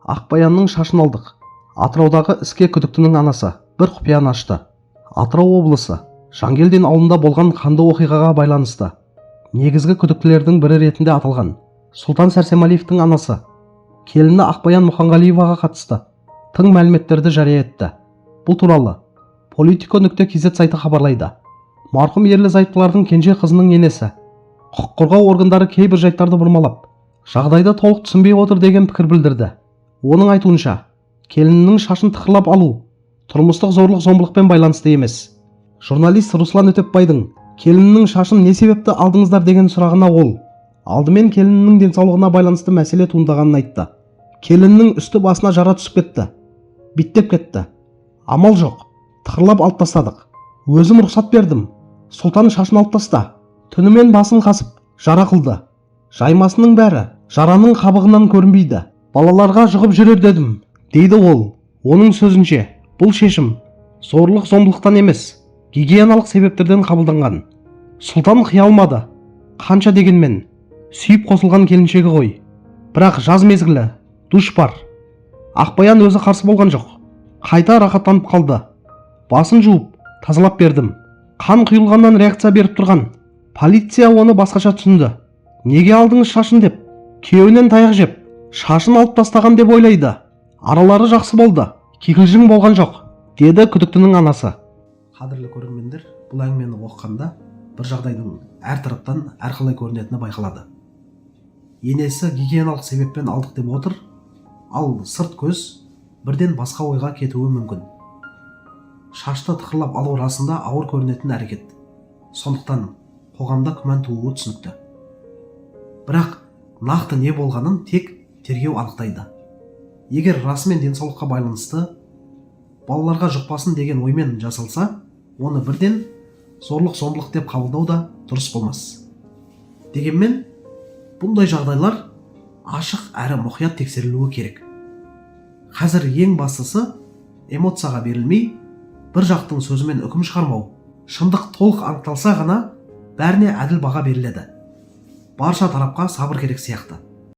Ақбаянның шашын алдық. Атыраудағы іске күдіктінің анасы бір құпияны ашты. Атырау облысы Жангелдин ауылында болған қанды оқиғаға байланысты негізгі күдіктілердің бірі ретінде аталған Сұлтан Сәрсемәлиевтің анасы келіні Ақбаян Мұханғалиеваға қатысты тың мәліметтерді жария етті. Бұл туралы politico.kz сайты хабарлайды. Марқұм ерлі зайыптылардың кенже қызының енесі құқық қорғау органдары кейбір жайттарды бұрмалап, жағдайды толық түсінбей отыр деген пікір білдірді. Оның айтуынша, келінінің шашын тықырлап алу тұрмыстық зорлық зомбылықпен байланысты емес. Журналист Руслан Өтепбайдың келінінің шашын не себепті алдыңыздар деген сұрағына ол алдымен келінінің денсаулығына байланысты мәселе туындағанын айтты. Келіннің үсті басына жара түсіп кетті, биттеп кетті. Амал жоқ, тықырлап алып тастадық. Өзім рұқсат бердім. Сұлтан, шашын алып таста. Түнімен басын қасып, жара қылды. Жаймасының бәрі жараның қабығынан көрінбейді. Балаларға жұғып жүрер дедім, дейді ол. Оның сөзінше, бұл шешім зорлық зомбылықтан емес, гигиеналық себептерден қабылданған. Сұлтан қия алмады. Қанша дегенмен сүйіп қосылған келіншегі ғой. Бірақ жаз мезгілі, душ бар. Ақбаян өзі қарсы болған жоқ. Қайта рахаттанып қалды. Басын жуып, тазалап бердім. Қан құйылғаннан реакция беріп тұрған. Полиция оны басқаша түсінді. Неге алдыңыз шашын деп, күйеуінен таяқ жеп, шашын алып тастаған деп ойлайды. Аралары жақсы болды, кикілжің болған жоқ, деді күдіктінің анасы. Қадірлі көрермендер, бұл әңгімені оқығанда бір жағдайдың әр тараптан әрқалай көрінетіні байқалады. Енесі гигиеналық себеппен алдық деп отыр, ал сырт көз бірден басқа ойға кетуі мүмкін. Шашты тықырлап алу расында ауыр көрінетін әрекет. Сондықтан қоғамда күмән тууы түсінікті. Бірақ нақты не болғанын тек тергеу анықтайды. Егер расымен денсаулыққа байланысты, балаларға жұқпасын деген оймен жасалса, оны бірден зорлық зомбылық деп қабылдау да дұрыс болмас. Дегенмен бұндай жағдайлар ашық әрі мұқият тексерілуі керек. Қазір ең бастысы эмоцияға берілмей, бір жақтың сөзімен үкім шығармау. Шындық толық анықталса ғана бәріне әділ баға беріледі. Барша тарапқа сабыр керек сияқты.